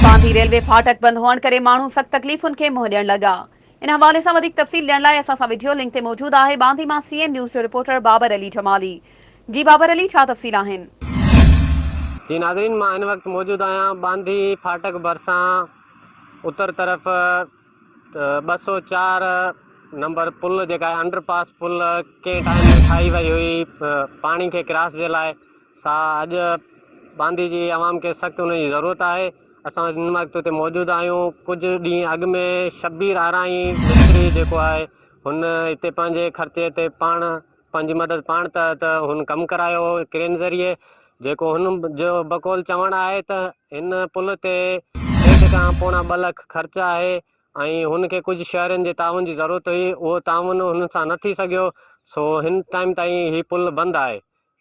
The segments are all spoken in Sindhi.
ٻانڌي ريلوي ڦاٽڪ بند هئڻ ڪري ماڻهو سخت تڪليفن کي منهن ڏيڻ لڳا. ان حوالي سان وڌيڪ تفصيل ڏيڻ لاء اسان سان وڊيو لنڪ تي موجود آهي ٻانڌي مان سي اين نيوز جو رپورٽر بابر علي جمالي. جي بابر علي ڇا تفصيل آهن؟ جي ناظرين مان هن وقت موجود آهيان ٻانڌي ڦاٽڪ ڀرسان اتر طرف 204 نمبر پل جيڪا آهي انڊر پاس پل ڪنهن ٽائيم ۾ ٺاهي وئي هئي پاڻي کي ڪراس جي لاء سا اڄ ٻانڌي جي عوام کي سخت ان جي ضرورت آهي اسان هن وقت اتي موجود آهيون ڪجهه ڏينهن اڳ ۾ شبير آرائين مستري جيڪو آهي هن هتي پنهنجي خرچي تي پاڻ پنهنجي مدد پاڻ تحت هن ڪم ڪرايو هو ڪرين ذريعي جيڪو هن جو بقول چوڻ آهي ته هن پل تي ڏيڍ کان پوڻا ٻه لک خرچ آهي ۽ هن کي ڪجهه شهرين جي تعاون جي ضرورت هئي اهو تعاون هن سان نه ٿي سگهيو سو هن ٽائيم تائين هي پل بند آهي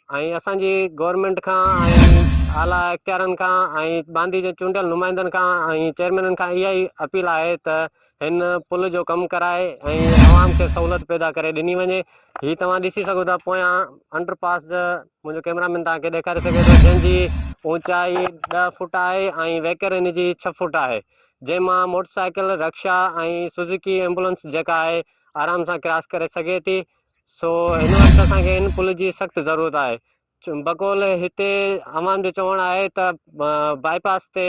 ۽ اسان جي گورنمينٽ کان ۽ اعليٰ اختيارن کان ۽ ٻانڌي جي چونڊيل نمائندن کان ۽ چيئرمينن کان اها ئي اپيل آهي ته هن پل جو ڪم ڪرائي ۽ عوام کي سهولت پيدا ڪري ڏني وڃي هي توهان ڏسي سگهو ٿا پويان انڊر پاس منهنجو ڪيمرا مين توهان کي ڏيکاري سگهي ٿو جنهن جي اوچائي ڏهه فوٽ آهي ۽ ويڪر هن جي ڇهه فوٽ آهي جنهن مان motor cycle rickshaw ۽ Suzuki ambulance جيڪا آهي آرام سان ڪراس ڪري سگهي ٿي سو هن وقت اسان کي ان پل جي سخت ضرورت آهي. بقول هتي عوام جو چوڻ آهي ته بائي پاس تي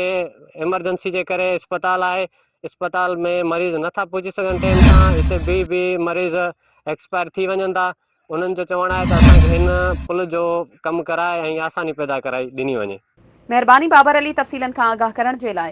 ايمرجنسي جي ڪري اسپتال آهي، اسپتال ۾ مريض نٿا پهچي سگهن ٽيم سان، هتي بيهي بيهي مريض ايڪسپائر ٿي وڃن ٿا، انهن جو چوڻ آهي ته اسان کي هن پل جو ڪم ڪرائي ۽ آساني پيدا ڪرائي ڏني وڃي. مهرباني بابر علي تفصيلن کان آگاهه ڪرڻ جي لاء.